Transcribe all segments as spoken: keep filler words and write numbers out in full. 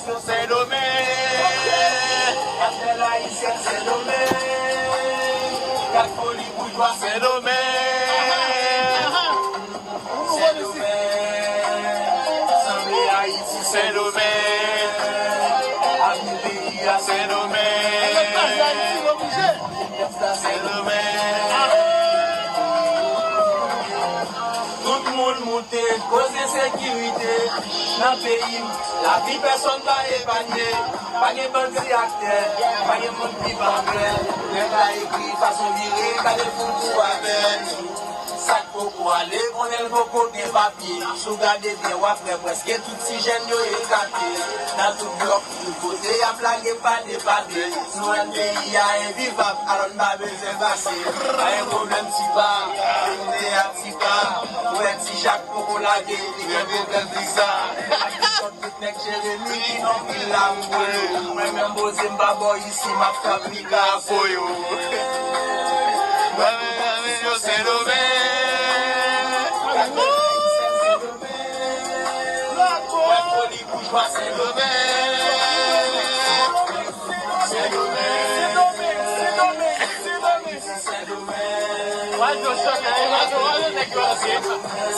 Sendomeng. Gad bèl Ayisyen Sendomeng. Gad foli boujwa Sendomeng. Sendomeng. Sanble Ayiti Sendomeng. Avni peyi a Sendomeng. Sendomeng. Tout moun moute koze sekirite nan peyi m. Lavi pèsonn pa epanye. Pa gen bandi atè, pa gen moun ki pa klè. Lè pa ekri fason vire, gade foutou avè. Sa k poko ale, konnen l poko gen papye. Si w gade byen, w ap wè prèske tout ti jèn yo ekate. Nan tout blòk, tout kote, y ap lage pade pade. Nou rann peyi a envivab, alò n pa bezwen pase. Pa gen pwoblèm, Tipa, nou te a Tipa. Ou wè Ti Jak poko lage, li gen pwoblèm visa. Ak tout nèg Jeremi ki nan pil la m voye. Mwen menm poze m pa bò isi, m ap fè aplika a fo yo. Mwen menm yo Sendomeng. Mwen foli boujwa Sendomeng. Sendomeng. Sendomeng. Sendomeng.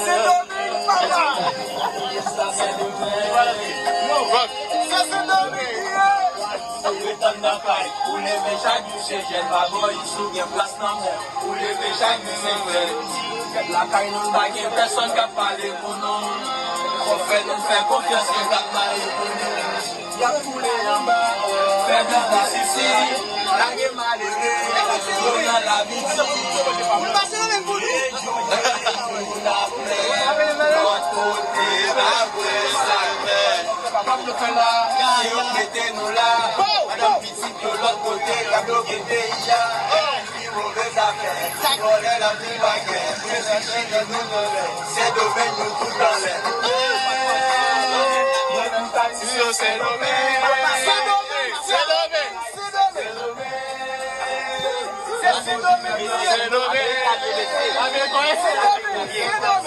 Sendomeng, papa. Se Sendomeng li ye. Ou ret anndan kay, ou leve chak jou se jèn, pa bò isi ou gen plas nan men. Ou leve chak jou se jèn. Lakay nou pa gen pèsonn k ap pale pou nou. Fò fè nou fè konfyans gen k ap pale pou nou. Y ap koule anba, fè biznis isi, lage malere, yo nan lavi di. Moun pase nan men pou nou. Moun ap plè, lòt kote, pa vre sa fè. Si yo mete nou la, pandan pitit yo lòt kote, y ap bloke peyi a. Pi move zafè, vòlè la pi bagè, mezanmi nou vòlè, Sendomeng nou tout anlè. Mwen menm pati yo Sendomeng. Sendomeng. Sendomeng. Sendomeng. Sendomeng.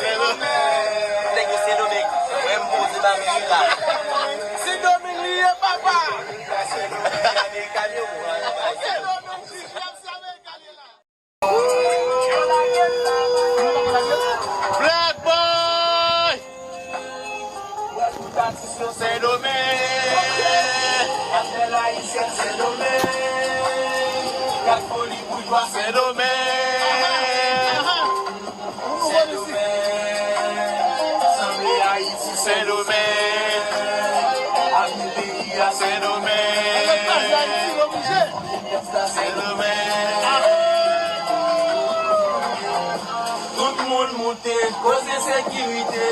Sendomeng. Nèg yo Sendomeng. Mwen m poze ba mwen la. Sendomeng li ye papa. Sendomeng. Black Boy! Sendomeng! Gad bèl Ayisyen Sendomeng! Gad foli boujwa Sendomeng! Sendomeng! Sanble Ayiti Sendomeng! Avni peyi a Sendomeng! Sendomeng! Tout moun moute koze sekirite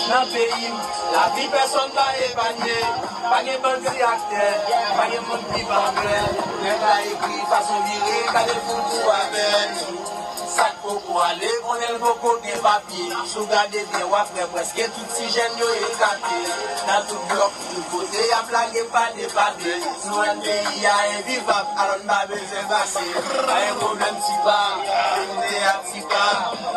nan peyi m. Lavi pèsonn pa epanye. Pa gen bandi atè, pa gen moun ki pa klè. Lè pa ekri fason vire, gade foutou avè nou. Sa k poko ale, konnen l poko gen papye. Si w gade byen, w ap wè prèske tout ti jèn yo ekate. Nan tout blòk, tout kote, y ap lage pade pade. Nou rann peyi a envivab, alò n pa bezwen pase. Pa gen pwoblèm, Tipa, nou te a Tipa.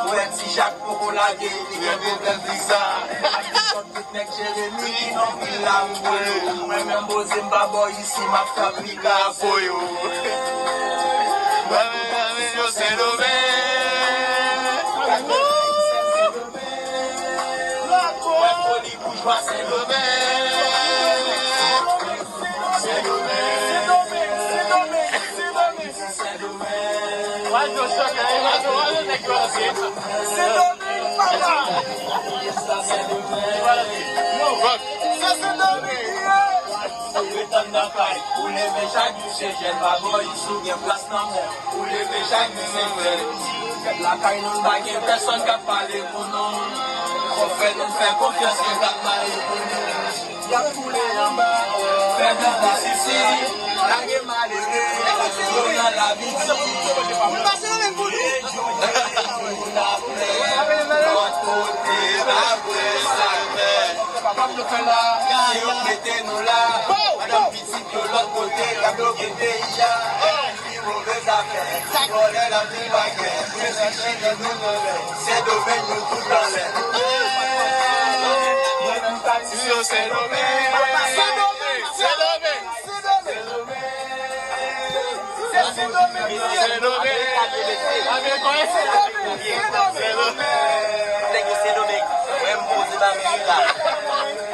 Ou wè Ti Jak poko lage, li gen pwoblèm visa. Ak tout nèg Jeremi ki nan pil la m voye. Mwen menm poze m pa bò isi, m ap fè aplika a fo yo. Mwen menm yo Sendomeng. Mwen foli boujwa Sendomeng. Sendomeng. Sendomeng. Sendomeng. Sendomeng. Sendomeng, papa. Se Sendomeng li ye. Ret anndan kay, ou leve chak jou se jèn, pa bò isi ou gen plas nan men. Ou leve chak jou se jèn. Lakay nou pa gen pèsonn k ap pale pou nou. Fò fè nou fè konfyans gen k ap pale pou nou. Y ap koule anba, fè biznis isi, lage malere, yo nan lavi di. Moun pase nan men pou nou. Moun ap plè, lòt kote, pa vre sa fè. Si yo mete nou la, pandan pitit yo lòt kote, k ap bloke peyi a. Pi move zafè, vòlè la pi bagè, mezanmi nou vòlè, Sendomeng nou tout anlè. Mwen menm pati yo Sendomeng. Papa Sendomeng. Mesye, Sendomeng. Nèg yo Sendomeng. Mwen, m poze ba m la.